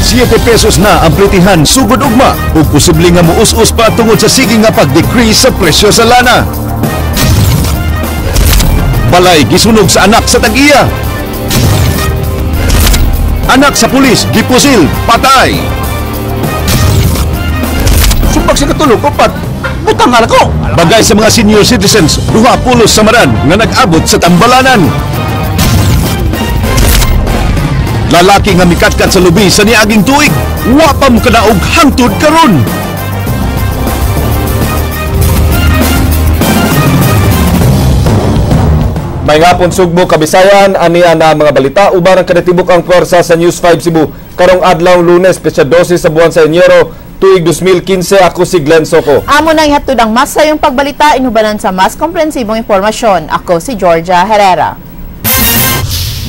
7 pesos na ang plitihan sugod ugma ug posible nga muus-us pa tungod sa sige nga pag-decrease sa presyo sa lana. Balay gisunog sa anak sa tag-iya. Anak sa pulis gipusil, patay. Sumbag sa katulog, upat, butang ko. Bagay sa mga senior citizens, duha pulos samaran nga nag-abot sa tambalanan. Lalaki nga mikatkat sa lubi sa niaging tuig, wa pa mokadaog hangtod karon. May ngapon Sugbo, Kabisayan, ania na mga balita uban ang kanatibok ang pwersa sa News 5 Cebu. Karong adlaw Lunes, petsa 12 sa buwan sa Enero, tuig 2015, ako si Glenn Soco. Amo nang ihatod ang mas sayong pagbalita inubanan sa mas komprehensibong impormasyon. Ako si Georgia Herrera.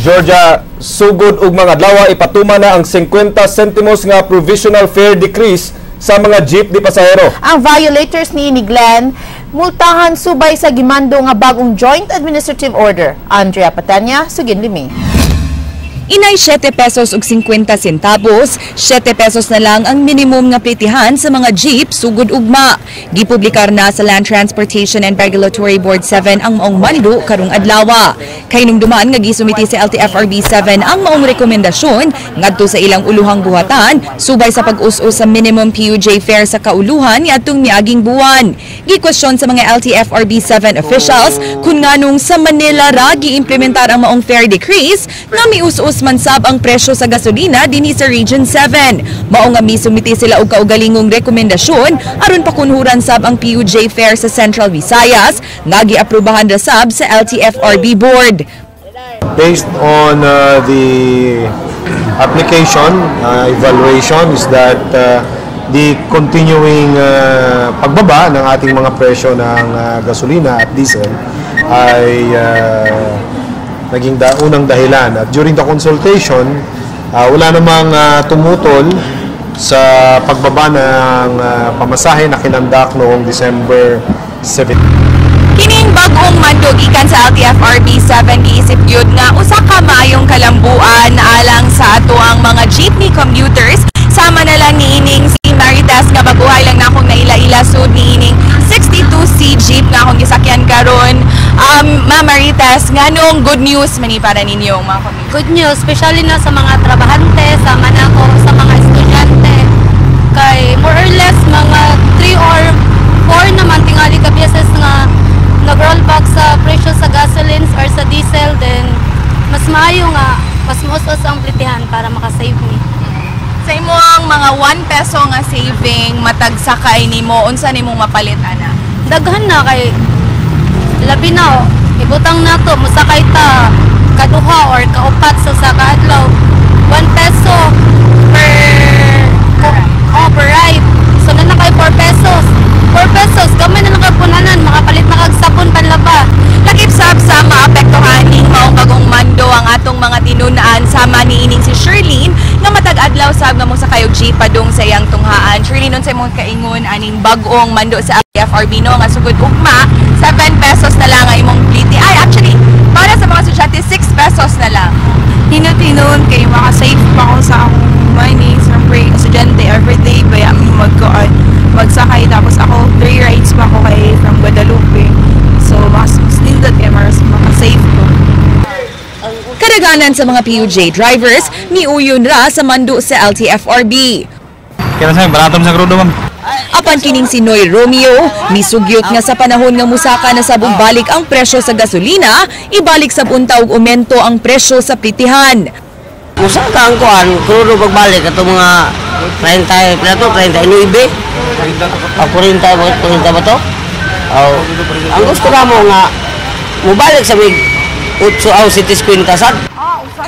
Georgia, sugod og mga adlaw ipatuma na ang 50 centimos nga provisional fare decrease sa mga jeep di pasahero. Ang violators ni Glenn multahan subay sa gimando nga bagong Joint Administrative Order. Andrea Patanya, sugin limi. Inay 7 pesos ug 50 centavos, 7 pesos na lang ang minimum nga plitihan sa mga jeep sugod ugma. Gipublikar na sa Land Transportation and Regulatory Board 7 ang maong mando karong adlawa. Kahinumduman nga gisumiti sa LTFRB 7 ang maong rekomendasyon ngadto sa ilang uluhang buhatan subay sa pag-us-us sa minimum PUJ fare sa kauluhan niadtong miaging buwan. Gikwestiyon sa mga LTFRB 7 officials kung nganong sa Manila ra giimplementar ang maong fare decrease nga mius-us man sab ang presyo sa gasolina dinhi sa Region 7. Mao nga misumiti sila og kaugalingong rekomendasyon aron pakunhuran sab ang PUJ fare sa Central Visayas nga giaprobahan ra sab sa LTFRB board. Based on the application evaluation is that the continuing pagbaba ng ating mga presyo ng gasolina at diesel ay naging unang dahilan. At during the consultation, wala namang tumutol sa pagbaba ng pamasahe na kinandak noong December 7. Kining bag-ong mando gikan sa LTFRB 7 giisip gyud nga usa ka maayong kalambuan alang sa atoang mga jeepney commuters. Sama na lang niining si Marites nga baguhay lang na akong naila-ila sud niining 62C jeep nga akong gisakyan karon. Ma'am Marites, nganong good news man ni para ninyo mga commuters? Good news, especially na sa mga trabahante, sama na ako sa mga estudyante. Kay more or less mga 3 or 4 naman tingali ka beses nga nag-rollback sa presyo sa gasolines or sa diesel, then mas maayo nga mas muus-us ang plitihan para makasave ni. Sa imo ang mga 1 peso nga saving matag sakay nimo, unsa nimong mapalit ana? Daghan na kay labi na ibutang nato mosakay ta kaduha or kaupat sa usa ka adlaw, 1 peso per ride. So na kay 4 pesos. 4 pesos gamay na lang kay punanan, makapalit na kag sabon panlaba. Lakip sab sa maapektuhan ning maong bagong mando ang atong mga tinun-an sama niining si Sherlyn nga matag adlaw sab nga mosakay og jeep padung sa iyang tunghaan. Sherlyn, unsay imong kaingon aning bag-ong mando sa LTFRB no nga sugod ugma 7 pesos na lang ang imong pliti? Ay, actually, para sa mga estudyante 6 pesos na lang. Hinot-hinon kay makasave pa ko sa akong money. Siyempre, estudyante, everyday ba kami magkuan, magsakay. Tapos ako, 3 rides pa ako kay from Guadalupe. So, mas nindot kay mas makasave ko. Kadaghanan sa mga PUJ drivers miuyon ra sa mando sa LTFRB. Kaya sa barato sa krudo, ma'am. Apan kining si Noy Romeo, misugyot nga sa panahon nga musaka na sabong balik ang presyo sa gasolina, ibalik sab unta og aumento ang presyo sa plitihan. Musaka ang kuan, krudo pagbalik ato mga 30, pila to, 39. O 40, 40 ba to? Oh, ang gusto na mo nga mubalik sa mig 8 aw 7.50 sad.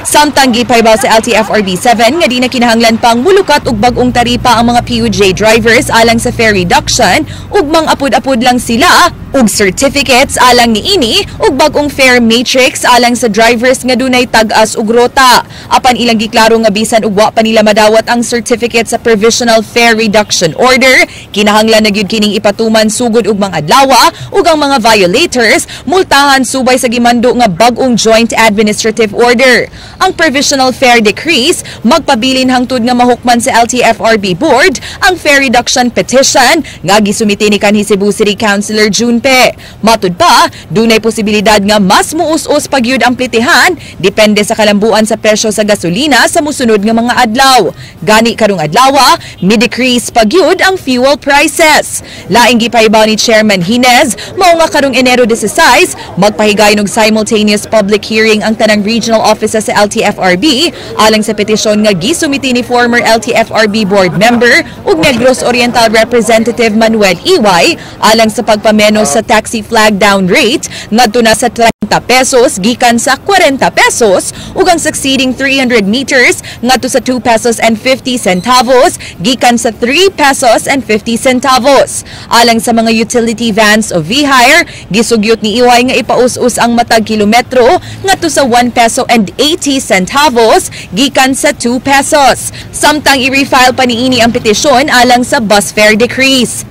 Samtang gipaybaw sa LTFRB 7 nga di na kinahanglan pang mulukat og bag-ong taripa ang mga PUJ drivers alang sa fare reduction ug mang-apod-apod lang sila og certificates alang niini ug bag-ong fare matrix alang sa drivers nga dunay tag-as ug rota. Apan ilang giklaro nga bisan og wa pa nila madawat ang certificate sa provisional fare reduction order, kinahanglan na gyud kining ipatuman sugod og mga adlawa ug ang mga violators multahan subay sa gimando nga bag-ong joint administrative order. Ang provisional fare decrease magpabilin hangtod nga mahukman sa LTFRB Board ang fare reduction petition nga gisumite ni kanhi Cebu City Councilor Junpe. Matud pa, dunay posibilidad nga mas muus-us pagyud ang plitihan depende sa kalambuan sa presyo sa gasolina sa musunod nga mga adlaw. Gani karong adlawa, mi-decrease pagyud ang fuel prices. Laing gipahibaw ni Chairman Ginez, mao nga karong Enero 16, magpahigayon og simultaneous public hearing ang tanang regional offices sa LTFRB alang sa petisyon nga gisumiti ni former LTFRB board member ug Negros Oriental Representative Manuel Iway alang sa pagpamenos sa taxi flag down rate ngadto na sa 30 pesos gikan sa 40 pesos ug ang succeeding 300 meters ngadto sa 2 pesos and 50 centavos gikan sa 3 pesos and 50 centavos. Alang sa mga utility vans o V-hire, gisugyot ni Iway nga ipaus-us ang matag kilometro ngadto sa 1 peso and 80 centavos gikan sa 2 pesos. Samtang i-refile pa niini ang petisyon alang sa bus fare decrease.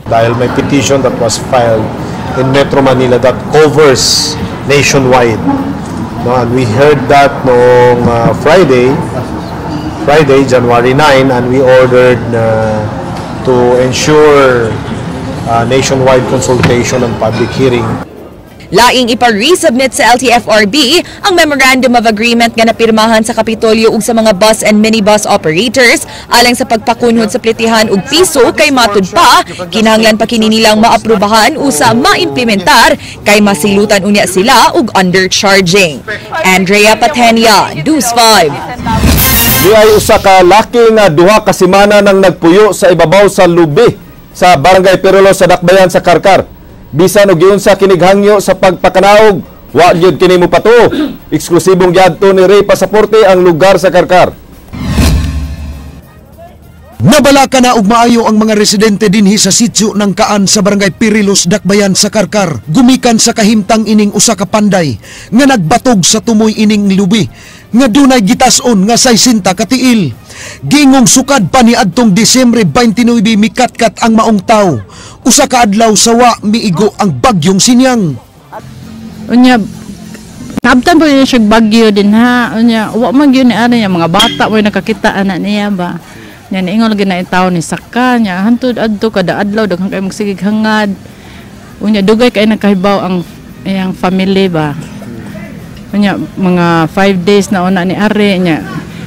Dahil may petition that was filed in Metro Manila that covers nationwide. No, and we heard that noong Friday, January 9, and we ordered to ensure nationwide consultation and public hearing. Laing ipa-resubmit sa LTFRB ang Memorandum of Agreement nga napirmahan sa Kapitolyo ug sa mga bus and minibus operators alang sa pagpakunhod sa plitihan ug piso kay matud pa kinahanglan pa kini nilang maaprubahan usa maimplementar kay masilutan unya sila og undercharging. Andrea Patenia, News 5. Di ay usa ka laki nga 2 ka semana nang nagpuyo sa ibabaw sa lubi sa Barangay Perolo sa Dakbayan sa Karkar. Bisan og giunsa kinighangyo sa pagpakanaog, wa gyud kini mopatuo. Eksklusibong giadto ni Ray Pasaporte ang lugar sa Karkar. Nabalaka na og maayo ang mga residente dinhi sa sitio ng Kaan sa Barangay Pirilos, Dakbayan sa Karkar. Gumikan sa kahimtang ining usa ka panday nga nagbatog sa tumoy ining lubi nga dunay gitas-on nga 60 katiil. Gingong sukad pa ni adtong Disyembre 29 mikatkat ang maong tawo. Usa ka adlaw sawa miigo ang bagyong Sinyang. Unya naabtan po niya siya bagyo din ha. Unya wa man gyud ni ana niya mga bata mo nakakita ana niya ba. Nya niingon lagi na tawo ni saka nya hantud adto kada adlaw daghan kay magsigig hangad. Unya dugay kay nakahibaw ang iyang family ba. Unya mga 5 days na una ni ari nya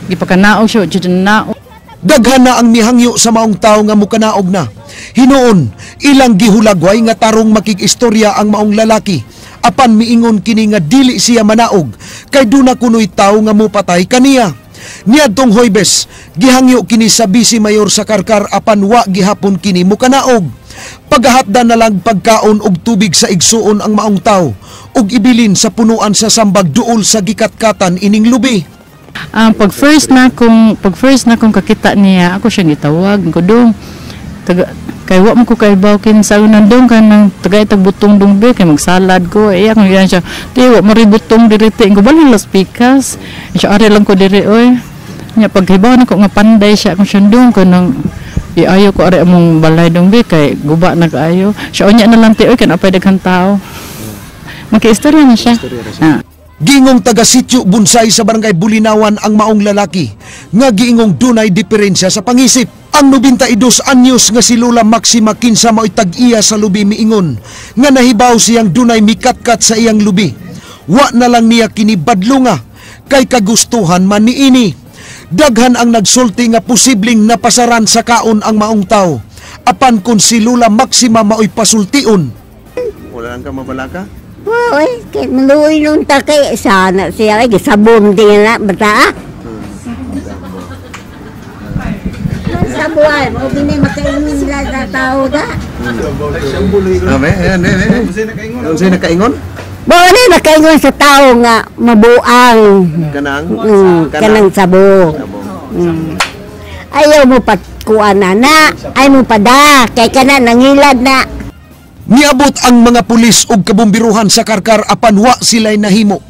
gipakanaog siya jud naog. Daghan na ang mihangyo sa maong tawo nga mukanaog na. Hinuon ilang gihulagway nga tarong makig-istorya ang maong lalaki. Apan miingon kini nga dili siya manaog kay duna kunoy tawo nga mupatay kaniya. Niadtong Huwebes, gihangyo kini sa Vice Mayor sa Karkar apan wa gihapon kini mukanaog. Pagahatda na lang pagkaon og tubig sa igsuon ang maong tawo ug ibilin sa punuan sa sambag duol sa gikatkatan ining lubi. Pag first na kong kakita niya, ako siyang gitawag ko dong. Kay wa man ko kaibaw kinsa nandong kanang tagay tag butong dong be kay magsalad ko. Eh akong giyan siya, ti wa mo ri butong diri ti ko balhin las pikas. Siya ari lang ko diri oy. Nya paghibaw nako nga panday siya akong siyang dong kanang iayo ko ari among balay dong be kay guba na kaayo. Siya unya na lang ti oy kan apay daghan tao. Makiistorya na siya. Giingong taga sitio Bunsay sa Barangay Bulinawan ang maong lalaki nga giingong dunay diferensya sa pangisip. Ang 92 anyos nga si Lola Maxima kinsa maoy tag-iya sa lubi miingon nga nahibaw siyang dunay mikatkat sa iyang lubi. Wa na lang niya kini badlunga kay kagustuhan man niini. Daghan ang nagsulti nga posibleng napasaran sa kaon ang maong tao. Apan kun si Lola Maxima maoy pasultion. Wala lang ka mabalaka? Uy, kay maluoy nung takay sana siya kay gisabon din na bata. Sabuan, o bini makaingon sila sa tao da. Unsay nakaingon? Bo ni nakaingon sa tao nga mabuang. Kanang? Kanang sabo. Ayaw mo patkuan na na, ay mo pada kay kana nangilad na. Niabot ang mga pulis og kabombiruhan sa Karkar apan wa sila'y nahimo.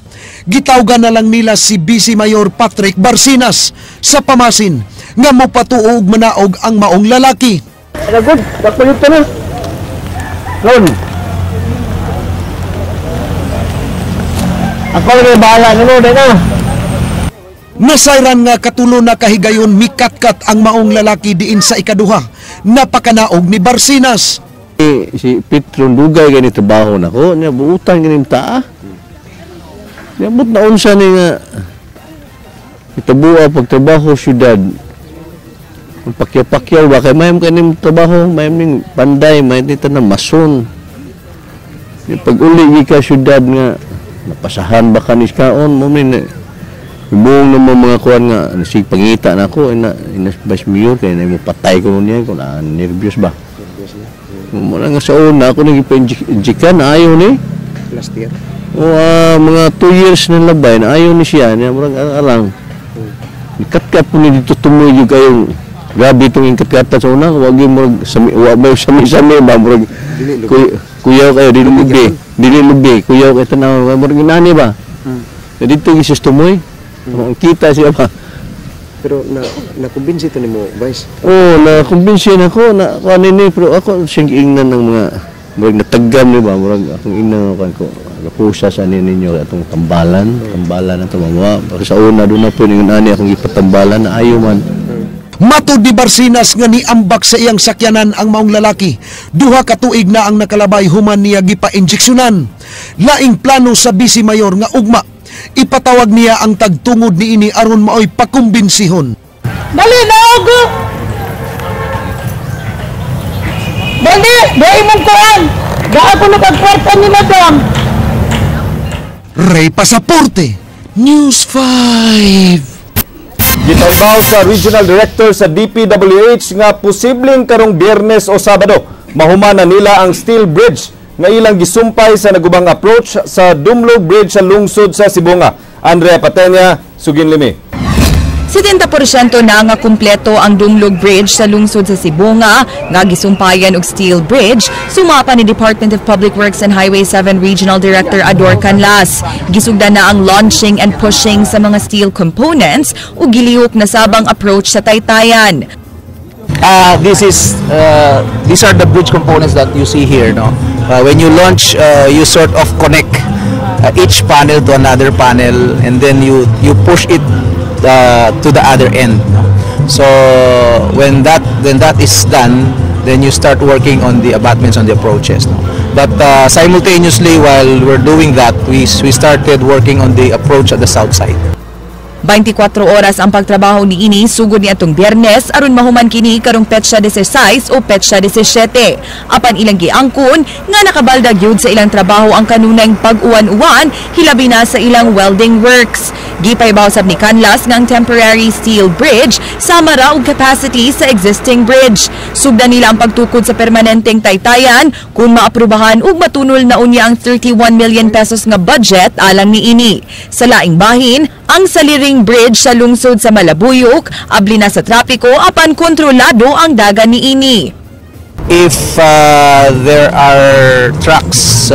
Gitawgan na lang nila si Vice Mayor Patrick Barcinas sa pamasin nga mopatuo og manaog ang maong lalaki. Good, dakpayod ta na. Lon. Ako lagi bahala nimo dai na. Nasayran nga katulo na kahigayon mikatkat ang maong lalaki diin sa ikaduha. Napakanaog ni Barsinas. Si Petro dugay gani trabaho nako, niya buutan gani taa. Niabot na unsa ni nga itabua pagtrabaho syudad. Pakyaw-pakyaw ba kay mayam kanim trabaho, mayam ning panday, mayam ni tanan mason. Pag uli ka syudad nga napasahan ba kanis kaon mo min buong naman mga kuan nga sig pangita na ako ina ina vice mayor kay na mo patay ko niya ko na nervyos ba. Mo nga sa una ako nag-injikan ayo ni last year. O mga 2 years na labay na ayo ni siya niya murag alang. Nikatkat po ni dito tumoy yung kayong grabe itong inkatkat sa una, wag yung murag sami, wag may sami-sami ba murag kuyaw kayo dili lubi, dili lubi, kuyaw kayo tanaw, murag inani ba? Dito yung isus tumoy, kita siya ba? Pero na-kumbinsi ito ni mo, Vice? Oo, na-kumbinsi na ako, na kuha ni, pero ako siyang ingnan ng mga, murag natagam ni ba, murag akong ingnan ako, kapusa sa ninyo atong tambalan, tambalan na ito mga, sa una doon na po yung ani akong ipatambalan na ayaw man. Matod ni Barsinas nga niambak sa iyang sakyanan ang maong lalaki. 2 ka tuig na ang nakalabay human niya gipa-injeksyonan. Laing plano sa Vice Mayor nga ugma. Ipatawag niya ang tagtungod niini aron maoy pakumbinsihon. Dali naog. Dali, dali mong kuan. Gaa ko nagkwarta ni Madam. Ray Pasaporte, News 5. Gitaybaw sa Regional Director sa DPWH nga posibleng karong Biyernes o Sabado mahuman na nila ang steel bridge nga ilang gisumpay sa nagubang approach sa Dumlog Bridge sa lungsod sa Sibonga. Andrea Patenya, Sugin Limi. 70% na nga kumpleto ang Dumlog Bridge sa lungsod sa Sibonga nga gisumpayan og steel bridge, sumapa ni Department of Public Works and Highway 7 Regional Director Ador Canlas. Gisugdan na ang launching and pushing sa mga steel components ug gilihok na sabang approach sa Taytayan. These are the bridge components that you see here, no? When you launch, you sort of connect each panel to another panel, and then you push it to the other end. So when that is done, then you start working on the abutments on the approaches. No? But simultaneously, while we're doing that, we started working on the approach at the south side. 24 oras ang pagtrabaho ni ini sugod ni atong Biyernes aron mahuman kini karong petsa 16 o petsa 17. Apan ilang giangkon nga nakabaldag yun sa ilang trabaho ang kanunayng pag-uwan-uwan hilabi na sa ilang welding works. Gipaybaw sab ni Canlas nga ang temporary steel bridge sama ra og capacity sa existing bridge. Sugdan nila ang pagtukod sa permanenteng taytayan kung maaprubahan ug matunol na unya ang 31 million pesos nga budget alang niini. Sa laing bahin, ang Saliring Bridge sa lungsod sa Malabuyok, abli na sa trapiko apan kontrolado ang dagan niini. If there are trucks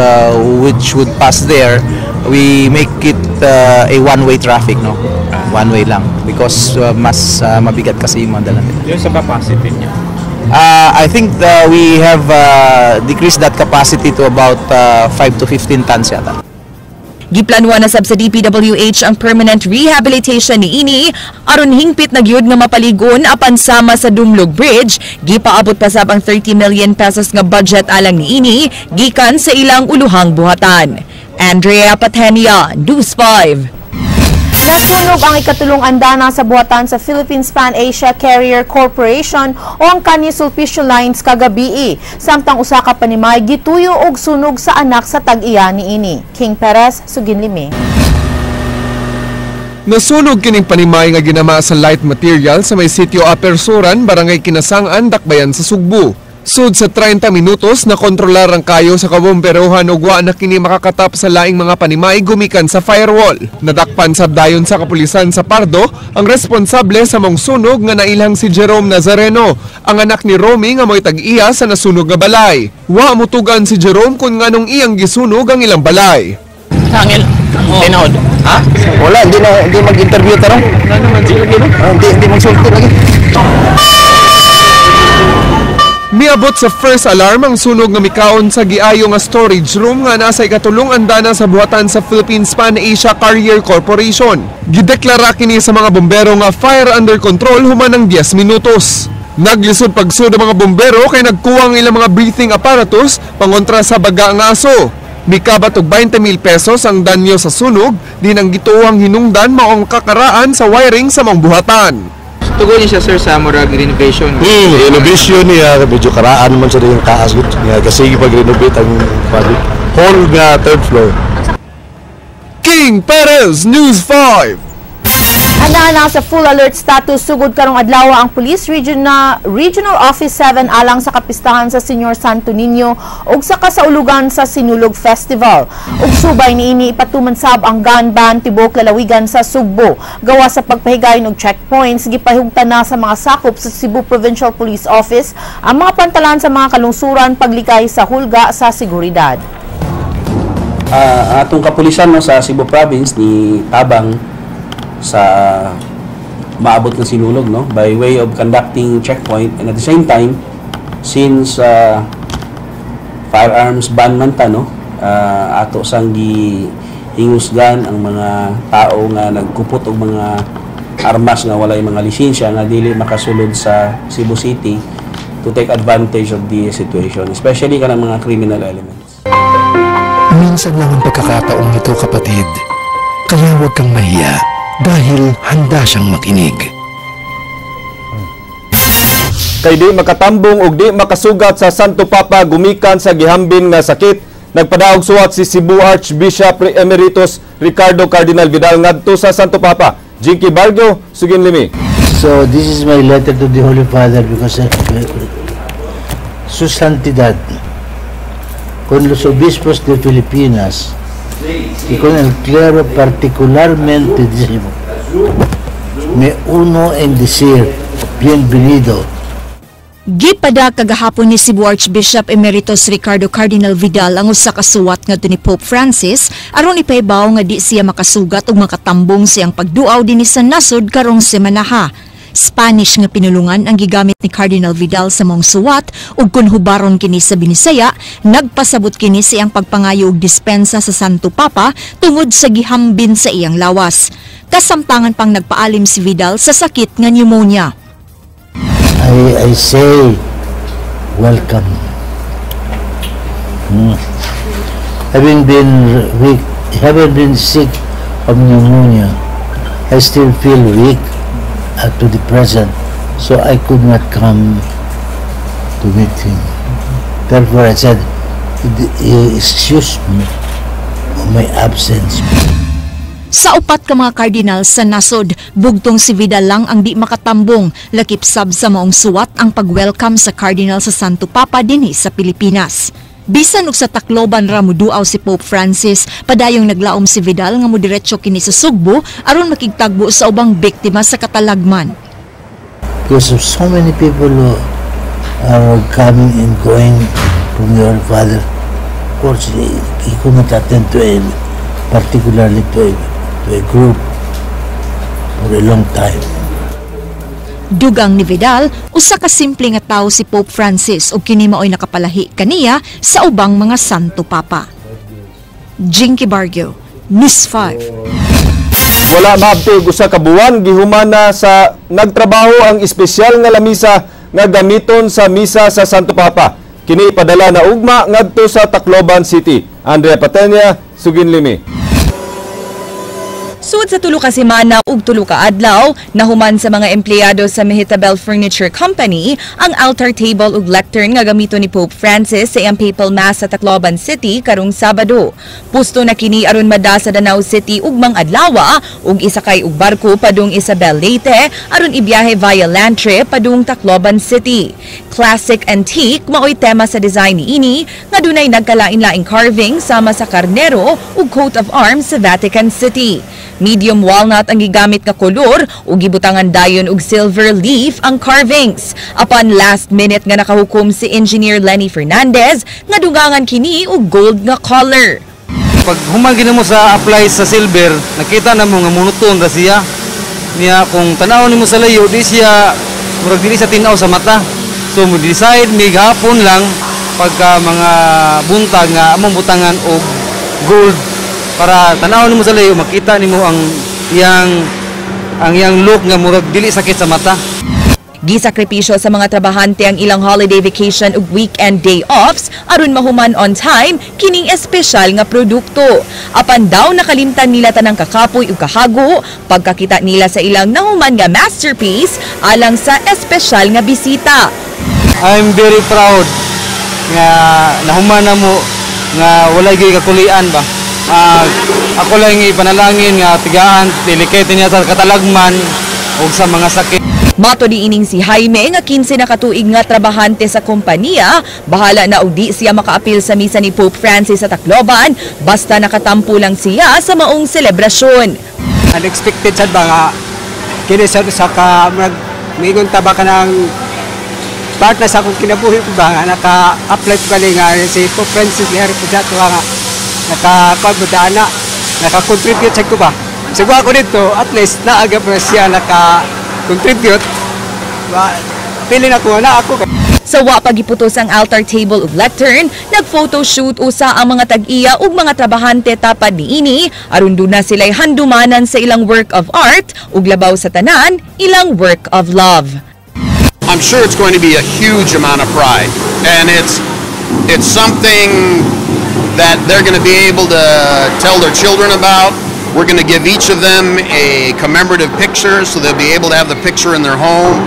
which would pass there, we make it a one-way traffic, no? One way lang because mas mabigat kasi yung mga dala nila. Yung sa capacity niya? I think we have decreased that capacity to about 5 to 15 tons yata. Giplanuan na sab sa DPWH ang permanent rehabilitation ni ini aron hingpit na gyud nga mapaligon apan sama sa Dumlog Bridge. Gipaabot pa sab ang 30 million pesos nga budget alang niini gikan sa ilang uluhang buhatan. Andrea Patenia, News 5. Nasunog ang ikatulong andana sa buhatan sa Philippines Pan Asia Carrier Corporation o ang Kani Sulpicio Lines kagabii. Samtang usa ka panimay gituyo og sunog sa anak sa tag-iya niini. King Perez, Suginlimi. Nasunog kining panimay nga ginama sa light material sa may sitio Apersuran, Barangay Kinasangan, Dakbayan sa Sugbo. Sud sa 30 minutos na kontrolar ang kayo sa kabomberohan ug wa na kini makakatap sa laing mga panimay gumikan sa firewall. Nadakpan sab dayon sa kapulisan sa Pardo ang responsable sa mong sunog nga nailhang si Jerome Nazareno, ang anak ni Romy nga mo'y tag-iya sa nasunog nga balay. Wa mutugan si Jerome kung nganong iyang gisunog ang ilang balay. Tangil. Tinood. Ha? Wala, hindi mag-interview tarong. Hindi magsulti lagi. Miabot sa first alarm ang sunog nga mikaon sa giayo nga storage room nga nasa ikatulong andana sa buhatan sa Philippines Pan Asia Carrier Corporation. Gideklara kini sa mga bombero nga fire under control human ang 10 minutos. Naglisod pagsud ang mga bombero kay nagkuwang ilang mga breathing apparatus pangontra sa baga nga aso. Mikabat og 20,000 pesos ang danyo sa sunog, din ang gituohang hinungdan mao ang kakaraan sa wiring sa maong buhatan. Tugon niya siya, sir, sa murag renovation. Renovation niya, medyo karaan naman siya yung taas niya kasi pag-renovate ang whole nga third floor. King Perez, News 5. Ana na sa full alert status sugod karong adlaw ang Police Regional Office 7 alang sa kapistahan sa Senyor Santo Niño ug sa kasaulugan sa Sinulog Festival. Ug subay niini ipatuman sab ang gun ban tibuok lalawigan sa Sugbo. Gawa sa pagpahigayon og checkpoints, gipahugtan na sa mga sakop sa Cebu Provincial Police Office ang mga pantalan sa mga kalungsuran paglikay sa hulga sa seguridad. Atong kapulisan, no, sa Cebu Province ni tabang sa maabot ng Sinulog, no, by way of conducting checkpoint, and at the same time, since firearms ban man ta, no, ato sang gihingusgan ang mga tao nga nagkupot og mga armas nga walay mga lisensya nga dili makasulod sa Cebu City to take advantage of the situation, especially kanang mga criminal elements. Minsan lang ang pagkakataong ito, kapatid. Kaya huwag kang mahiya dahil handa siyang makinig. Kay di makatambong og di makasugat sa Santo Papa gumikan sa gihambin nga sakit, nagpadaog suwat si Cebu Archbishop Emeritus Ricardo Cardinal Vidal ngadto sa Santo Papa. Jinky Bargo, sugin limi. So this is my letter to the Holy Father because su santidad con los obispos de Filipinas y con el clero particularmente, me uno en decir bienvenido. Gipada kagahapon ni Cebu Archbishop Emeritus Ricardo Cardinal Vidal ang usa ka suwat ngadto ni Pope Francis aron ipahibaw nga di siya makasugat ug makatambong siyang pagduaw dinhi sa nasod karong semanaha. Spanish nga pinulungan ang gigamit ni Cardinal Vidal sa maong suwat ug kun hubaron kini sa Binisaya, nagpasabot kini sa iyang pagpangayo og dispensa sa Santo Papa tungod sa gihambin sa iyang lawas. Kasamtangan pang nagpaalim si Vidal sa sakit nga pneumonia. I say welcome. Having been weak, having been sick of pneumonia, I still feel weak up to the present, so I could not come to meet him. Therefore, I said, excuse me my absence. Sa upat ka mga kardinal sa nasod, bugtong si Vidal lang ang di makatambong, lakip sab sa maong suwat ang pag-welcome sa kardinal sa Santo Papa dinhi sa Pilipinas. Bisan og sa Tacloban ra moduaw si Pope Francis, padayong naglaom si Vidal nga modiretso kini sa Sugbo aron makigtagbo sa ubang biktima sa katalagman. Because of so many people who are coming and going from the Holy Father, of course, he could not attend to a, particularly to a group for a long time. Dugang ni Vidal, usa ka simple nga tawo si Pope Francis ug kini maoy nakapalahi kaniya sa ubang mga Santo Papa. Jinky Bargo, News 5. Wala maabti og usa ka buwan gihuman na sa nagtrabaho ang espesyal nga lamisa nga gamiton sa misa sa Santo Papa. Kini ipadala na ugma ngadto sa Tacloban City. Andrea Patenia, sugin limi. Sud sa tulo ka semana ug tulo ka adlaw, nahuman sa mga empleyado sa Mehitabel Furniture Company ang altar table ug lectern nga gamito ni Pope Francis sa iyang papal mass sa Tacloban City karong Sabado. Pusto na kini aron mada sa Danao City ugmang adlawa ug isakay og barko padung Isabel Leyte aron ibiyahe via land trip padung Tacloban City. Classic antique maoy tema sa design niini nga dunay nagkalain-laing carving sama sa karnero ug coat of arms sa Vatican City. Medium walnut ang gigamit nga kolor ug gibutangan dayon og silver leaf ang carvings. Apan last minute nga nakahukom si Engineer Lenny Fernandez nga dungangan kini og gold nga color. Pag human gina mo sa apply sa silver, nakita na mo nga monotone ra siya. Niya kung tan-aw nimo sa layo, di siya murag dili sa tin-aw sa mata. So mo decide mig hapon lang pagka mga buntag nga among butangan og gold para tan-aw nimo sa layo makita nimo ang iyang look nga murag dili sakit sa mata. Gisakripisyo sa mga trabahante ang ilang holiday vacation ug weekend day offs aron mahuman on time kining espesyal nga produkto. Apan daw nakalimtan nila tanang kakapoy ug kahago pagkakita nila sa ilang nahuman nga masterpiece alang sa espesyal nga bisita. I'm very proud nga nahuman na mo nga walay gyud kakulian ba. Ako lang ipanalangin nga tigaan delikate niya sa katalagman ug sa mga sakit. Mato diining si Jaime nga 15 na katuig nga trabahante sa kompanya, bahala na og di siya makaapil sa misa ni Pope Francis sa Tacloban basta nakatampo lang siya sa maong selebrasyon. Unexpected sad ba nga kini sa ka miingon ta ba kanang part na sa akong kinabuhi ko ba nga naka-apply ko kani nga si Pope Francis ni Harry Pujato nga naka-kuan na naka-contribute sa ko ba. Siguro ako dito at least naaga pa siya naka contribute, pili na ko na ako. Sa wa pagiputos ang altar table ug lectern, nag-photoshoot usa ang mga tag-iya ug mga trabahante tapad niini aron duna sila'y handumanan sa ilang work of art ug labaw sa tanan ilang work of love. I'm sure it's going to be a huge amount of pride, and it's something that they're going to be able to tell their children about. We're going to give each of them a commemorative picture so they'll be able to have the picture in their home.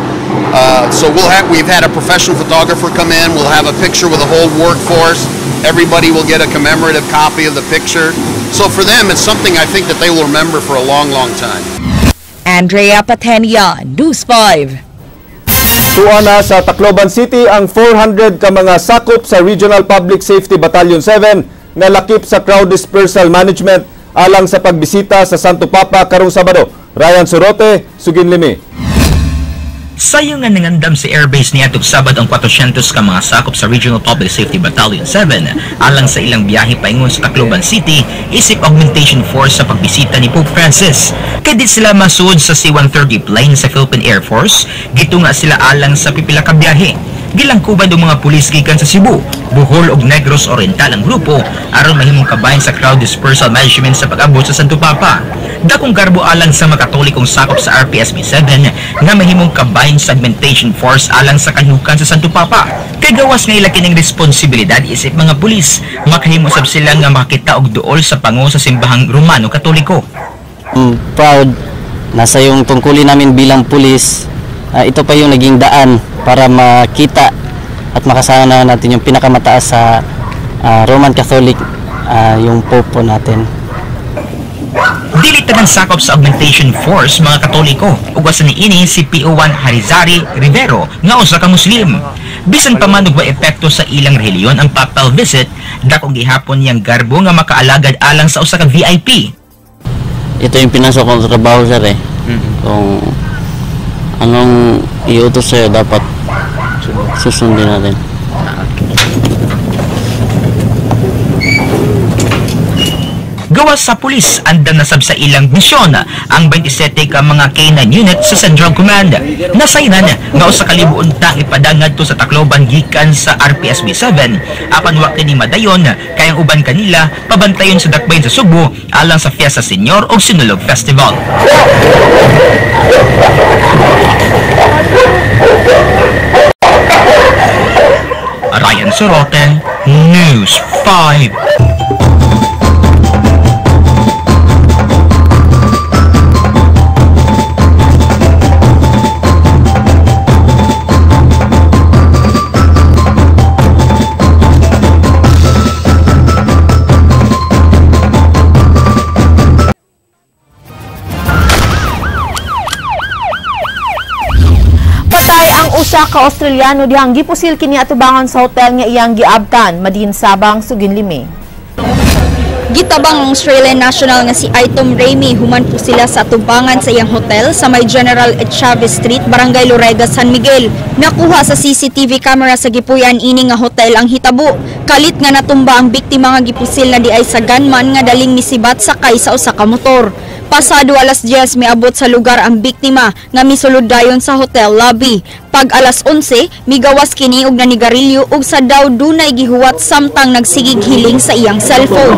So we've had a professional photographer come in. We'll have a picture with the whole workforce. Everybody will get a commemorative copy of the picture. So for them, it's something I think that they will remember for a long, long time. Andrea Patenia, News 5. Tuwa na sa Tacloban City ang 400 ka mga sakop sa Regional Public Safety Battalion 7 na lakip sa crowd dispersal management alang sa pagbisita sa Santo Papa karong Sabado. Ryan Sorote, Suginlimi. Sayo nga nangandam sa airbase niadtong Sabado ang 400 ka mga sakop sa Regional Public Safety Battalion 7 alang sa ilang biyahe paingon sa Tacloban City isip augmentation force sa pagbisita ni Pope Francis. Kay di sila masuod sa C-130 plane sa Philippine Air Force, gitunga sila alang sa pipila ka biyahe. Gilangkuban og mga pulis gikan sa Cebu, Bohol ug Negros Oriental ang grupo aron mahimong kabahin sa crowd dispersal management sa pag-abot sa Santo Papa. Dakong garbo alang sa mga Katolikong sakop sa RPSB 7 nga mahimong kabahin sa augmentation force alang sa kalihukan sa Santo Papa. Kay gawas nga ila kining responsibilidad isip mga pulis, makahimo sab sila nga makakita og duol sa pango sa simbahang Romano Katoliko. I'm proud nasa yung tungkulin namin bilang pulis. Ito pa yung naging daan para makita at makasama natin yung pinakamataas sa Roman Catholic, yung Pope po natin. Dili tanang sakop sa augmentation force mga Katoliko ug asa niini si PO1 Harizari Rivero nga usa ka Muslim. Bisan pa man og wa epekto sa ilang relihiyon ang papal visit, dakong gihapon niyang garbo nga makaalagad alang sa usa ka VIP. Ito yung pinasok kong trabaho, sir, eh. Kung anong iutos sa'yo, dapat susundin natin. Gawas sa pulis, andam nasab sa ilang misyon ang 27 ka mga K9 unit sa Central Command. Nasayran nga usa ka libo unta ang ipadangad to sa Tacloban gikan sa RPSB 7 apan wa kini madayon kay ang uban kanila pabantayon sa dakbayan sa Sugbo alang sa Fiesta Senior ug Sinulog Festival. Ryan Sorote, News 5. Usa ka Australiano dihang gipusil kini atubangan sa hotel nga iyang giabtan madin Sabang, Suginlimi. Gitabang ang Australian national nga si Aitom Remy human po sila sa atubangan sa iyang hotel sa may General Chavez Street, Barangay Lorega, San Miguel. Nakuha sa CCTV camera sa gipuy-an ini nga hotel ang hitabo. Kalit nga natumba ang biktima nga gipusil na diay sa gunman nga daling misibat sakay sa usa ka motor. Pasado alas 10 miabot sa lugar ang biktima nga misulod dayon sa hotel lobby. Pag alas 11, migawas kini og nanigarilyo og sa daw dunay gihuwat samtang nagsigig hiling sa iyang cellphone.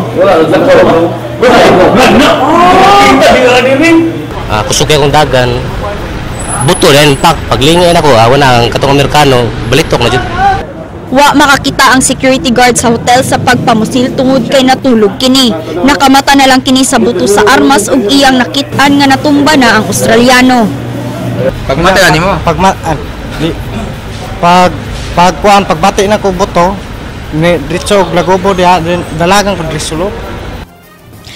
Kusog akong dagan, buto din paglingin ako, awa na ang katong Amerikano, balitok na jud. Wa makakita ang security guard sa hotel sa pagpamusil tungod kay natulog kini. Nakamata na lang kini sa buto sa armas ug iyang nakit-an nga natumba na ang Australiano. Pagmata nimo? Pag pagbati na ko buto, ni diretso og lagobo diha dalagan ko diretso.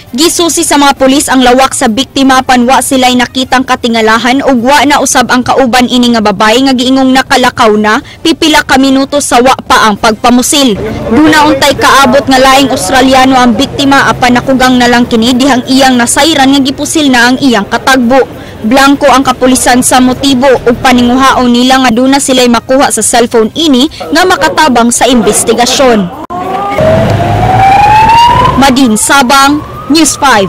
Gisusi sa mga pulis ang lawak sa biktima panwa sila'y nakitang katingalahan ug wa na usab ang kauban ini nga babae nga giingong nakalakaw na pipila ka minuto sa wa pa ang pagpamusil. Duna untay kaabot nga laing Australiano ang biktima apan nakugang na lang kini dihang iyang nasayran nga gipusil na ang iyang katagbo. Blanko ang kapulisan sa motibo ug paninguhaon nila nga duna sila'y makuha sa cellphone ini nga makatabang sa investigasyon. Madin Sabang, News 5.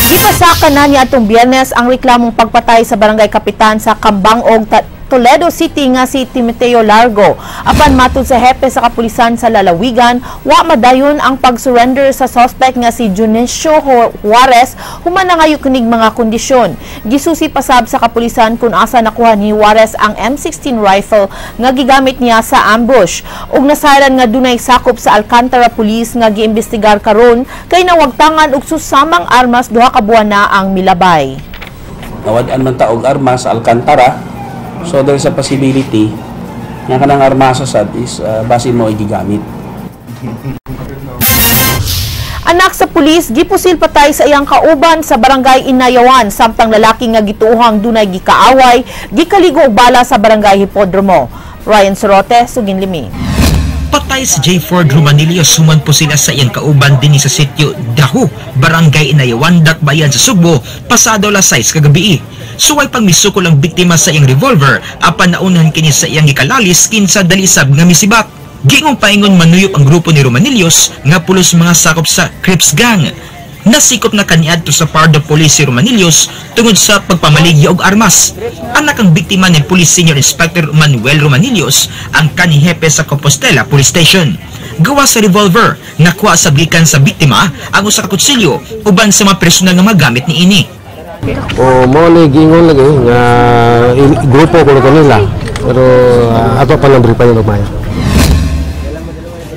Gipasaka na niya atong Biyernes ang reklamong pagpatay sa barangay kapitan sa Kambangog, Toledo City nga si Timoteo Largo. Apan matud sa hepe sa kapulisan sa lalawigan, wa madayon ang pag-surrender sa suspect nga si Junicio Juarez human nangayo kinig mga kondisyon. Gisusi pasab sa kapulisan kung asa nakuha ni Juarez ang M16 rifle nga gigamit niya sa ambush. Ug nasayran nga dunay sakop sa Alcantara Police nga giimbestigar karon kay nawagtangan og susamang armas 2 ka buwan na ang milabay. Nawad-an man ta og armas sa Alcantara. So there's a possibility nga kanang armasa sad is basin mo gigamit. Anak sa pulis gipusil patay sa iyang kauban sa barangay Inayawan samtang lalaki nga gituohang dunay gikaaway gikaligo og bala sa barangay Hipodromo. Ryan Sorote, Suginlimi. Patay si J. Ford Romanillo suman po sila sa iyang kauban dinhi sa sitio Dahu, barangay Inayawan, Dakbayan sa Sugbo, pasado alas 6 kagabi. Suway pang misukol ang biktima sa iyang revolver apan naunhan kini sa iyang gikalalis kinsa dalisab nga misibak. Giingong paingon manuyop ang grupo ni Romanillos nga pulos mga sakop sa Crips Gang. Nasikop na kaniadto sa Pardo Police si Romanillos tungod sa pagpamaligya og armas. Anak ang biktima ni Police Senior Inspector Manuel Romanillos ang kanihepe sa Compostela Police Station. Gawa sa revolver, nakuha sa gikan sa biktima ang usa ka kutsilyo uban sa mga personal nga magamit niini. O mo ni giingon lagi nga grupo ko kanila pero ato pa nang briefan yung mayo.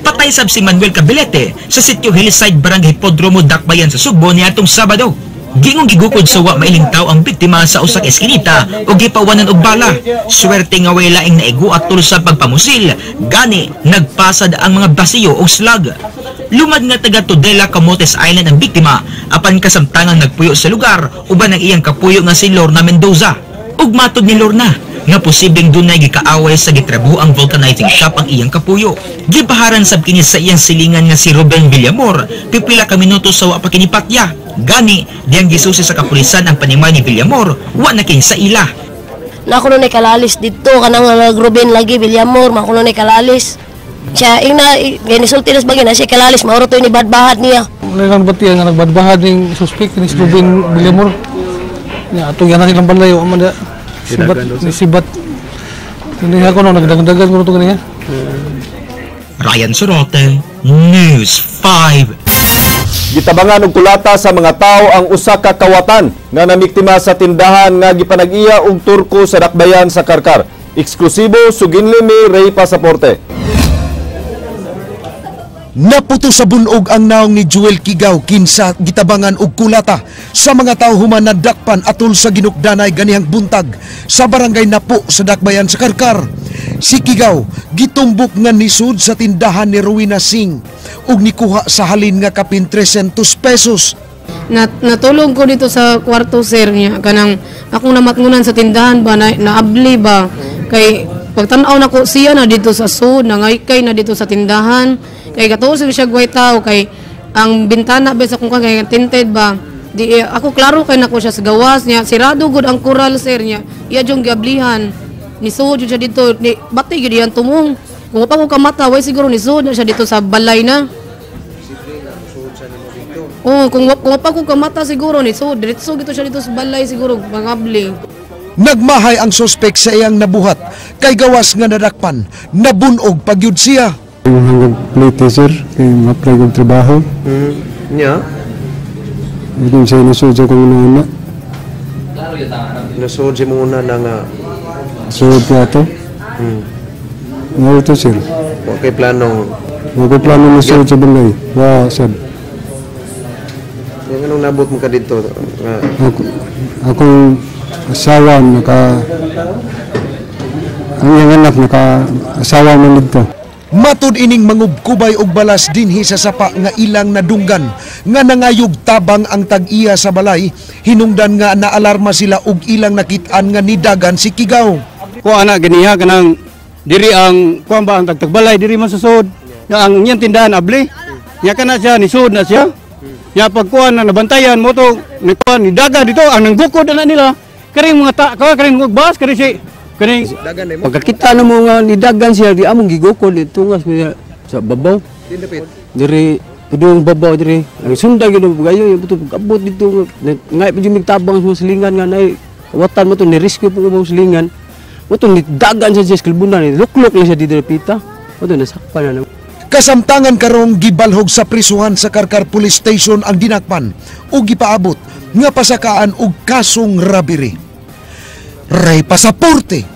Patay sab si Manuel Cabelete sa sitio Hillside, Barangay Hipodromo, Dakbayan sa Sugbo niadtong Sabado. Gingong gigukod sa wa mailing tawo ang biktima sa usa ka eskinita o gipawanan og bala. Swerte nga way laing naigo at tulos sa pagpamusil, gani nagpasad ang mga basiyo o slag. Lumad nga taga Tudela, Camotes Island ang biktima apan kasamtangang nagpuyo sa lugar uban ang iyang kapuyo nga si Lorna Mendoza. Ug matod ni Lorna nga posibleng dunay gikaaway sa gitrabuho ang vulcanizing shop ang iyang kapuyo. Gibaharan sab kini sa iyang silingan nga si Ruben Villamor pipila ka minuto sa wa pa kini patya. Gani diyang gisusi sa kapulisan ang panimay ni Villamor wa na kini sa ila. Na ako nun ay kalalis dito kanang nagruben lagi Villamor mako nun ay kalalis. Siya ingna ginisulti nas bagay na siya kalalis mauro to ni badbahad niya. Wala lang batiyan nga nagbadbahad ning suspect ni Ruben Villamor. Nya atong yana nilang balay wa man sibat ni sibat. Hindi ako no nagdagdagan ko to kaniya. Ryan Sorote, News 5. Gitabangan og kulata sa mga tawo ang usa ka kawatan nga namiktima sa tindahan nga gipanag-iya og Turko sa Dakbayan sa Karkar. Eksklusibo Suginlimi Ray Pasaporte. Naputo sa bunog ang naong ni Joel Kigaw kinsa gitabangan og kulata sa mga tawo human nadakpan atol sa ginukdanay ganihang buntag sa barangay Napo sa Dakbayan sa Karkar. Si Kigaw gitumbok nga nisud sa tindahan ni Rowena Singh ug nikuha sa halin nga kapin 300 pesos. Natulog ko dito sa kwarto sir niya kanang akong namatngunan sa tindahan ba na, naabli ba kay pagtan-aw nako siya na dito sa sud nangaykay na dito sa tindahan. Kay katuo siya gway tao kay ang bintana ba sa kung kay tinted ba di ako klaro kay nako siya sa gawas niya sirado gud ang kural sir niya iya jung giablihan ni suod siya dito ni bati gyud iyang tumong kung pa ko kamata way siguro ni suod na siya dito sa balay na. Oh, kung pa ko kamata siguro ni suod diretso gito siya dito sa balay siguro mangabli. Nagmahay ang suspek sa iyang nabuhat kay gawas nga nadakpan, nabunog pagyud siya. Yung hanggang plate sir, kay ma-apply kong trabaho. Nya? Yung siya nasuod sa kong una. Nasuod si muna na nga. Suod ko ato. Nga ito sir. Okay planong. Okay plano nasuod sa balay. Wa sir. Yung anong nabot mo ka dito? Nga. Akong asawa naka ang iyang anak naka asawa man dito. Matud ining mangubkubay og balas dinhi sa sapa nga ilang nadunggan nga nangayog tabang ang tag-iya sa balay, hinungdan nga naalarma sila og ilang nakit-an nga nidagan si Kigaw. Ko ana ganiha kanang diri ang kuan ba ang tagtagbalay diri man susod. Ya ang iyang tindahan abli. Nya kana siya nisud na siya. Ya pagkuan na nabantayan mo to ni kuan ni daga dito ang nanggukod ana nila. Karing mga ta karing bas kari si karing pagkakita na mo nga nidagan siya di among gigukod itungas sa babaw. Diri padung babaw diri. Ang sunday gyud gayo yung pag-abot dito ngay pa jud tabang sa silingan nga nay watan mo to ni rescue po mo silingan. Mo to nidagan sa siya kalbunan luklok lang siya dito pita. Mo to nasakpan na. Kasamtangan karong gibalhog sa prisuhan sa Carcar Police Station ang dinakpan ug gipaabot nga pasakaan og kasong robbery. Ray Pasaporte,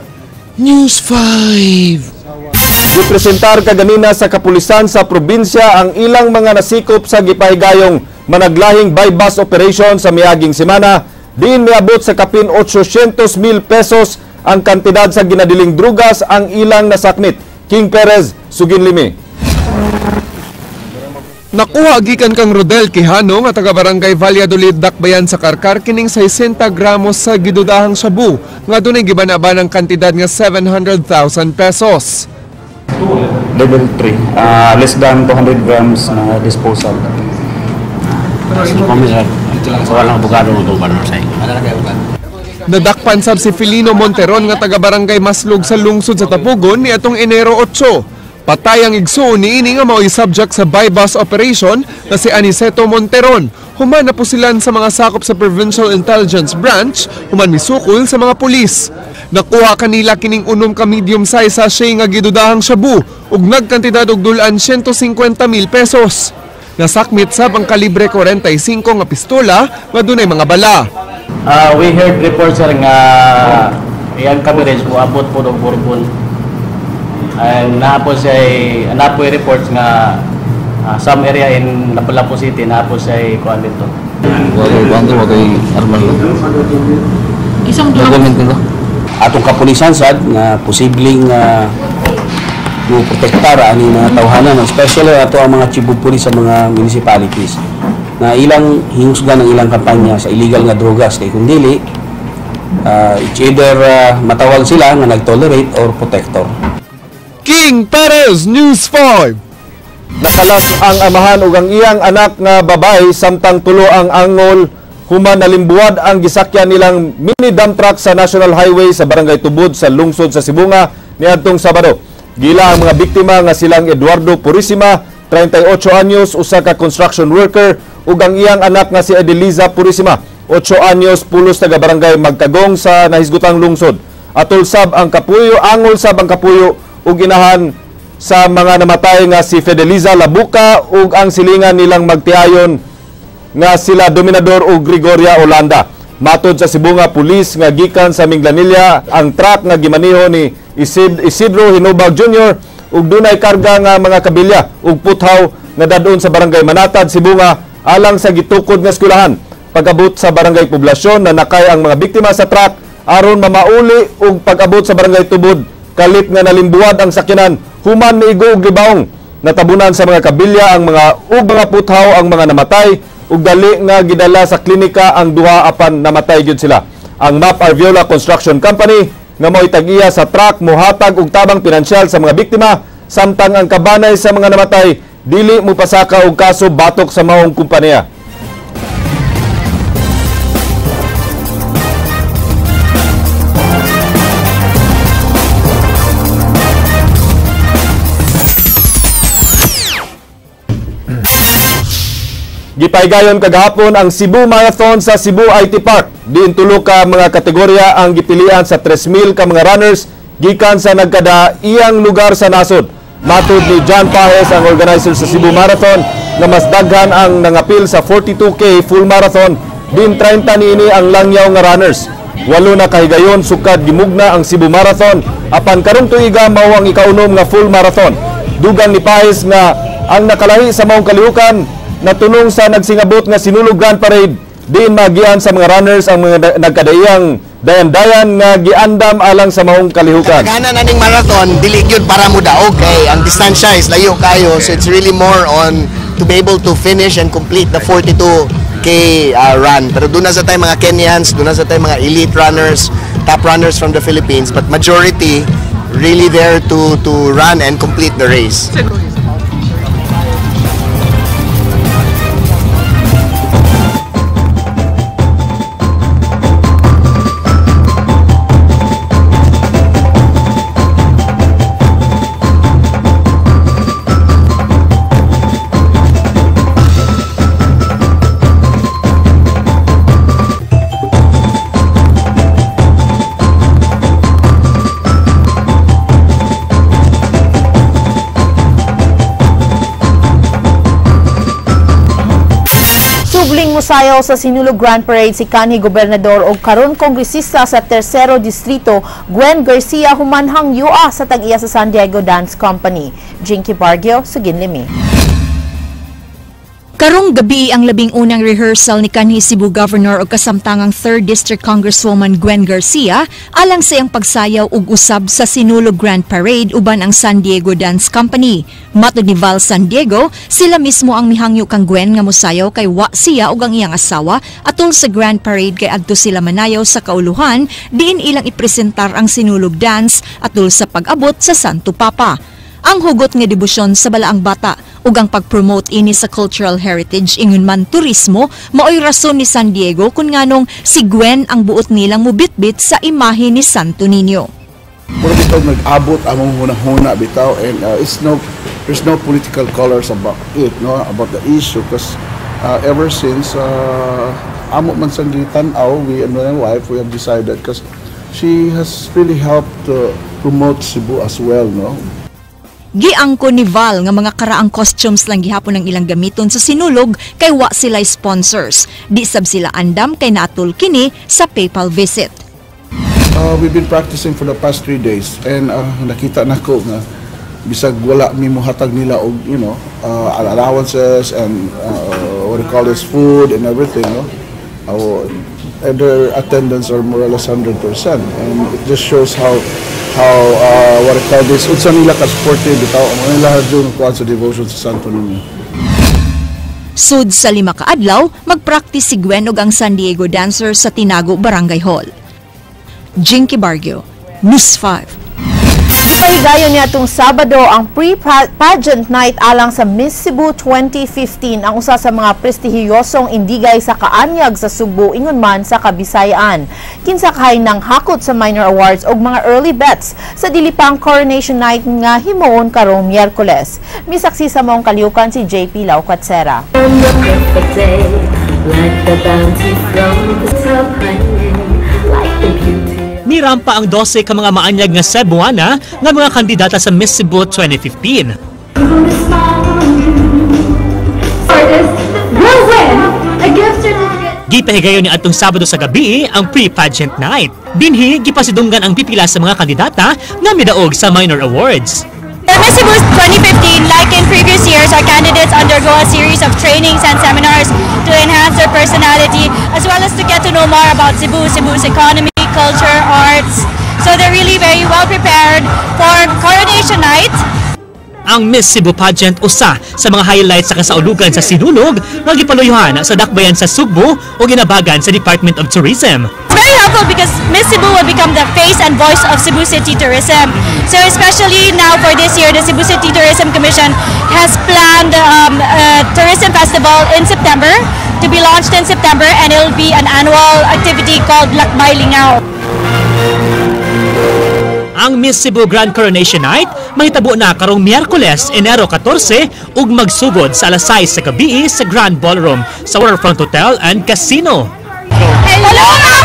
News 5. Gipresentar kaganina sa kapulisan sa probinsya ang ilang mga nasikop sa gipahigayong managlahing buy-bust operation sa miaging semana. Diin miabot sa kapin 800,000 pesos ang kantidad sa ginadiling drugas ang ilang nasakmit. King Perez, Suginlimi. Nakuha gikan kang Rodel Quijano nga taga Barangay Valladolid, Dakbayan sa Carcar kining 60 gramos sa gidudahang shabu nga dunay gibanaban ang kantidad nga 700,000 pesos. Level 3, less than 200 grams na disposal. Nadakpan sab si Felino Monteron nga taga Barangay Maslog sa lungsod sa Tapugon niadtong Enero 8. Patay ang igsoon niini nga mao'y subject sa buy-bust operation na si Aniceto Monteron. Human napusilan sa mga sakop sa Provincial Intelligence Branch, human misukol sa mga pulis. Nakuha kanila kining unom ka medium size sachet nga gidudahang shabu ug nagkantidad og dulan 150,000 pesos. Nasakmit sab ang kalibre 45 nga pistola nga dunay mga bala. We heard reports sir nga iyang coverage moabot po og Bourbon. And napo siya napo reports nga some area in Lapu-Lapu City napo siya kuan dito. Isang atong kapulisan sad nga posibleng mo protektar ani mga tawhanan, especially ato ang mga chief of police sa mga municipalities na ilang hingusgan ang ilang kampanya sa illegal nga drogas kay kung dili it's either matawag sila nga nag-tolerate or protector. King Perez, News 5. Nakalas ang amahan ug ang iyang anak nga babae samtang tulo ang angol human nalimbuwad ang gisakyan nilang mini dump truck sa National Highway sa Barangay Tubod sa lungsod sa Sibonga niadtong Sabado. Gila ang mga biktima nga silang Eduardo Purisima, 38 anyos, usa ka construction worker, ug ang iyang anak nga si Edeliza Purisima, 8 anyos, pulos taga Barangay Magkagong sa nahisgutang lungsod. Atol sab ang kapuyo, angol sab ang kapuyo ug inahan sa mga namatay nga si Fedeliza Labuca ug ang silingan nilang magtiayon nga sila Dominador ug Gregoria Olanda. Matod sa Sibonga Pulis nga gikan sa Minglanilla ang truck nga gimaniho ni Isidro Hinubag Jr. ug dunay karga nga mga kabilya ug puthaw nga dadon sa Barangay Manatad, Sibonga alang sa gitukod nga eskwelahan. Pag-abot sa Barangay Poblasyon nanakay ang mga biktima sa truck aron mamauli ug pag-abot sa Barangay Tubod kalit nga nalimbuwad ang sakyanan human miigo og libaong. Natabunan sa mga kabilya ang mga ug mga puthaw ang mga namatay ug dali nga gidala sa klinika ang duha apan namatay gyud sila. Ang MAP Arviola Construction Company nga mao'y tag-iya sa truck mohatag og tabang pinansyal sa mga biktima samtang ang kabanay sa mga namatay dili mopasaka og kaso batok sa maong kompanya. Gipaygayon kagahapon ang Cebu Marathon sa Cebu IT Park. Diin tulo ka mga kategorya ang gipilian sa 3,000 ka mga runners gikan sa nagkada iyang lugar sa nasod. Matud ni John Pajes, ang organizer sa Cebu Marathon, nga mas daghan ang nangapil sa 42K full marathon, din 30 niini ang langyaw nga runners. 8 na kahigayon sukad gimugna ang Cebu Marathon apan karong tuiga mao ang ikaunom nga full marathon. Dugang ni Pajes nga ang nakalahi sa maong kalihukan natulong sa nagsingabot nga Sinulog Grand Parade, diin magian sa mga runners ang mga nagkadaiyang dayan-dayan nga giandam alang sa maong kalihukan. Kadaghanan aning marathon dili gyud para mo daog kay ang distansya is layo kayo, so it's really more on to be able to finish and complete the 42K run. Pero duna sa tay mga Kenyans, duna sa tay mga elite runners, top runners from the Philippines, but majority really there to run and complete the race. Subling musayaw sa Sinulog Grand Parade si kanhi gobernador og karon kongresista sa Tercero Distrito Gwen Garcia human hangyua sa tag-iya sa San Diego Dance Company. Jinky Bargio, Suginlimi. Karong gabi ang 11 rehearsal ni kanhi Cebu Governor og kasamtangang 3rd District Congresswoman Gwen Garcia alang sa iyang pagsayaw ug usab sa Sinulog Grand Parade uban ang San Diego Dance Company. Matod ni Val San Diego, sila mismo ang mihangyo kang Gwen nga mosayaw kay wa siya ug ang iyang asawa atol sa Grand Parade kay adto sila manayaw sa kauluhan diin ilang ipresentar ang Sinulog Dance atol sa pag-abot sa Santo Papa. Ang hugot nga debosyon sa balaang bata ug ang pag-promote ini sa cultural heritage ingon man turismo maoy rason ni San Diego kun nganong si Gwen ang buot nilang mubitbit sa imahe ni Santo Niño. Mura bitaw nag-abot among hunahuna bitaw, and it's no, there's no political colors about it, no, about the issue, because ever since amo man sang gitan-aw, we and my wife, we have decided, because she has really helped to promote Cebu as well, no. Giangko ni Val nga mga karaang costumes lang gihapon ang ilang gamiton sa Sinulog kay wa sila sponsors. Di sab sila andam kay naatol kini sa PayPal visit. We've been practicing for the past 3 days and nakita nako nga bisag wala mi mohatag nila og allowances and what do you call this, food and everything, no? And their attendance are more or less 100%, and it just shows how what I call this, unsa nila ka supportive bitaw ang nila jud kuan sa devotion sa Santo Niño. Sud sa 5 ka adlaw, magpractice si Gwen ug ang San Diego Dancers sa Tinago Barangay Hall. Jinky Bargio, News 5. Gipahigayon niya itong Sabado ang pre-pageant night alang sa Miss Cebu 2015, ang usa sa mga prestihiyosong indigay sa kaanyag sa Sugbo ingon man sa Kabisayaan. Kinsakay ng hakot sa minor awards og mga early bets sa dilipang coronation night nga himuon karong Miyerkules. Misaksi sa maong kalihukan si JP Laucatsera. Nirampa ang 12 ka mga maanyag nga Cebuana nga mga kandidata sa Miss Cebu 2015. Gipahigayon ni atong Sabado sa gabi ang pre-pageant night. Dinhi gipasidunggan ang pipila sa mga kandidata nga midaog sa minor awards. The Miss Cebu 2015, like in previous years, our candidates undergo a series of trainings and seminars to enhance their personality as well as to get to know more about Cebu, Cebu's economy, culture, arts. So they're really very well prepared for coronation night. Ang Miss Cebu pageant usa sa mga highlights sa kasaulugan sa Sinulog nga gipaluyuhan sa dakbayan sa Sugbo o ginabagan sa Department of Tourism. It's very helpful because Miss Cebu will become the face and voice of Cebu City Tourism. So especially now for this year, the Cebu City Tourism Commission has planned a tourism festival in September, to be launched in September, and it will be an annual activity called Lakbay Lingaw. Ang Miss Cebu Grand Coronation Night mahitabo na karong Miyerkules, Enero 14 ug magsugod sa alas 6 sa gabi sa Grand Ballroom sa Waterfront Hotel and Casino. Hello mga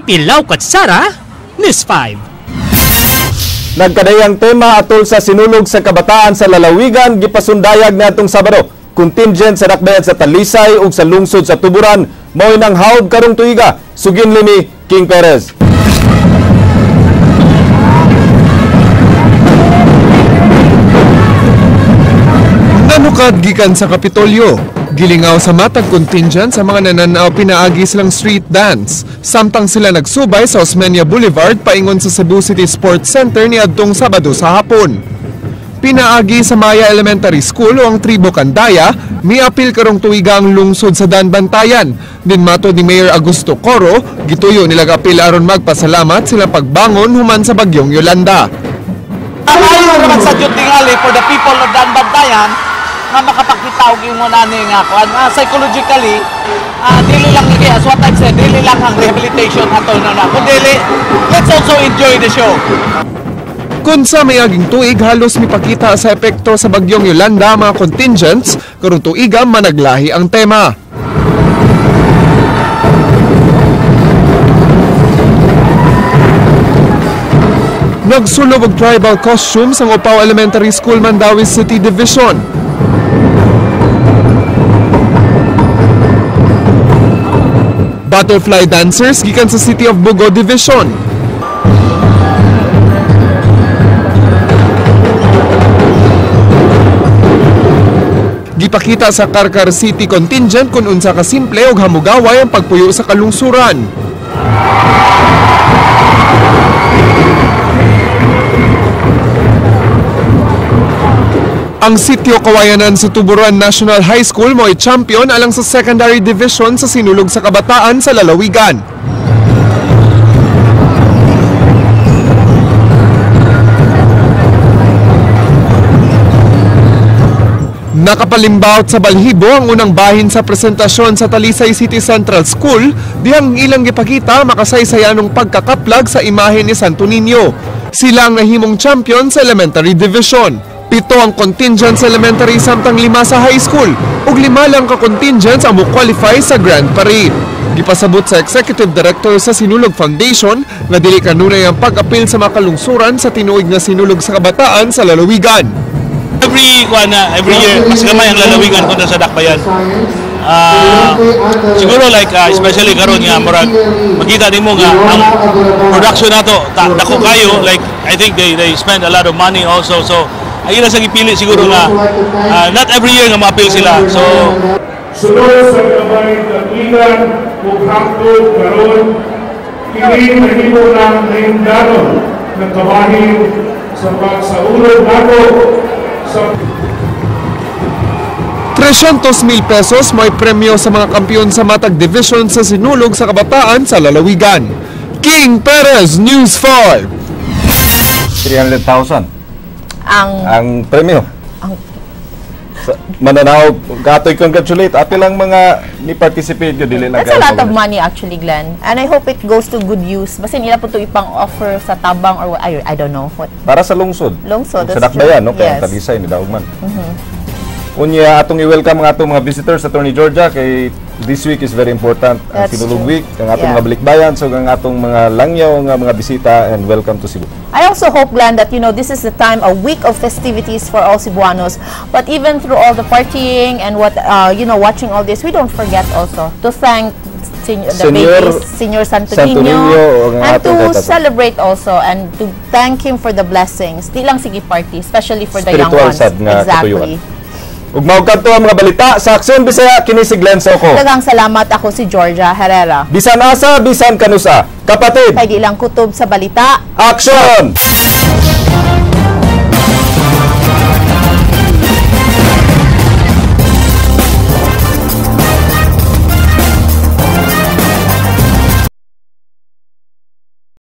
JP Lau Katsara, News 5. Nagkadayang tema atol sa Sinulog sa Kabataan sa lalawigan gipasundayag niadtong Sabado. Contingent sa dakbayan sa Talisay ug sa lungsod sa Tuburan mao'y nang haob karong tuiga. Sugin lini King Perez. Nanukad gikan sa Kapitolyo, gilingaw sa matag contingent sa mga nananaw pinaagi silang street dance. Samtang sila nagsubay sa Osmeña Boulevard paingon sa Cebu City Sports Center niadtong Sabado sa hapon. Pinaagi sa Maya Elementary School o ang Tribo Kandaya, miapil karong tuiga ang lungsod sa Danbantayan. Din mato ni Mayor Augusto Coro, gituyo nilang apil aron magpasalamat sila pagbangon human sa bagyong Yolanda. Ayaw naman sa Diyos tingali for the people of Danbantayan nga makapakita og ingon ani nga kuan psychologically dili lang lagi, as what I've said, dili lang ang rehabilitation ato na kundi let's also enjoy the show. Kung sa mayaging tuig halos mipakita sa epekto sa bagyong Yolanda mga contingents, karong tuiga managlahi ang tema. Nagsulob og tribal costumes ang Upao Elementary School Mandaue City Division. Butterfly dancers gikan sa City of Bogo Division. Gipakita sa Carcar City contingent kung unsa ka simple og hamugaway ang pagpuyo sa kalungsuran. Ang Sitio Kawayanan sa Tuburan National High School mo'y champion alang sa secondary division sa Sinulog sa Kabataan sa lalawigan. Nakapalimbaot sa balhibo ang unang bahin sa presentasyon sa Talisay City Central School, dihang ilang gipakita makasaysayan ng pagkakaplag sa imahe ni Santo Niño. Sila ang nahimong champion sa elementary division. 7 ang contingent sa elementary samtang 5 sa high school ug 5 lang ka contingents ang mo-qualify sa Grand Parade. Gipasabot sa Executive Director sa Sinulog Foundation nga dili kanunay ang pag-apil sa mga kalungsuran sa tinuig nga Sinulog sa Kabataan sa lalawigan. Every year mas gamay ang lalawigan kontra sa Dakbayan. Siguro like especially karon nga murag makita nimo nga ang production nato dako kayo, like I think they spend a lot of money also, so ay ila sa gipili siguro nga not every year nga maapil sila. So sulod sa gamay katuigan ug hangtod karon kini nahimo nang nahindanon ng kabahin sa pagsaulog nato sa 300,000 pesos may premyo sa mga kampiyon sa matag division sa Sinulog sa Kabataan sa lalawigan. King Perez, News 5. 300,000 ang premyo. Ang mananaw, katoy congratulate ate lang mga ni participate yo dili lang. That's a lot of money actually, Glenn. And I hope it goes to good use. Basta nila po ito ipang-offer sa tabang or I don't know what. Para sa lungsod. Lungsod, sa Dakbayan, no? Kaya yes. Talisay ni Daugman. Unya atong i-welcome ang atong mga visitors, Attorney Georgia, kay this week is very important. Ang Sinulog Week, ang atong mga balikbayan, so ang atong mga langyaw nga mga bisita, and welcome to Cebu. I also hope, Glenn, that this is the time, a week of festivities for all Cebuanos. But even through all the partying and what watching all this, we don't forget also to thank Senyor Santo Niño, and to celebrate also and to thank him for the blessings. Di lang sige party, especially for the young ones. Spiritual sad nga katuyuan. Ug mao kadto ang mga balita sa Aksyon Bisaya, kini si Glenn Soco. Daghang salamat, ako si Georgia Herrera. Bisan asa, bisan kanusa. Kapatid, kay di lang kutob sa balita. Aksyon!